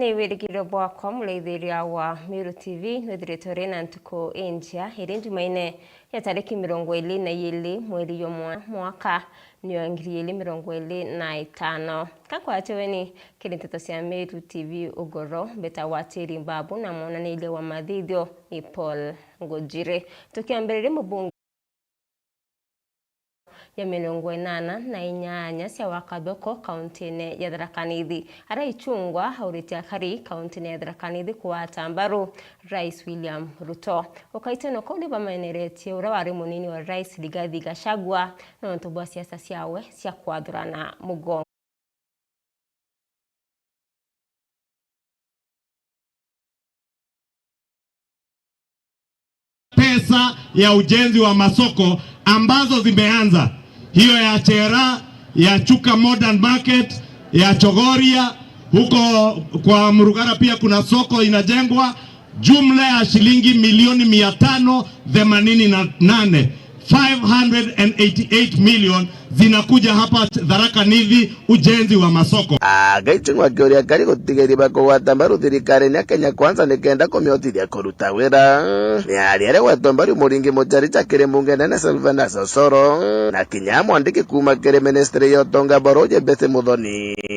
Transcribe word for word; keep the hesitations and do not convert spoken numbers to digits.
Ni wirigiro bwakwa, muraithiria wa Meru T V, nwithiritwe uri na ntuku injia, iri Njumaine ya tariki mirongo iri na iri mweri jwa mwa-, mwaka ni wa ngiri iri mirongo iri na itano. Ka nkwateweni kiri nteto cia Meru T V ugoro, mbitagwa Tiri Mbabu na mwonaniria wa mathithio ni Paul Ngujiri. Tukiambiriria, mubunge ya mirongo inana na inyanya cia Wakathoko, kauntine ya Tharaka Nithi, araichungwa aurite akari kauntine ya Tharaka Nithi kugwata mbaru Rais William Ruto. Ukaiteno kau ni bameneretie uria wari munini wa Rais Rigathi Gachagua nontu bwa siasa ciawe cia kwathurana mugongo. Pesa ya ujenzi wa masoko ambazo zimeanza, hiyo ya Chera, ya Chuka Modern Market, ya Chogoria, huko kwa Murugara pia kuna soko inajengwa, jumla ya shilingi milioni mia tano themanini na nane, five hundred and eighty-eight million zinakuja hapa Tharaka Nithi, ujenzi wa masoko. Agaichung'wa akiuria akari gutigeria bakugwata mbaru thirikarine ya Kenya Kwanza nikenda kumiotithia kuruta wira. Miario iria igwetwa mbaru Muringi Mucharicha kiri mbunge nene Sylvanus Osoro, na kinya mwandiki kuuma kiri ministry ya utonga boro Jebesi Muthoni.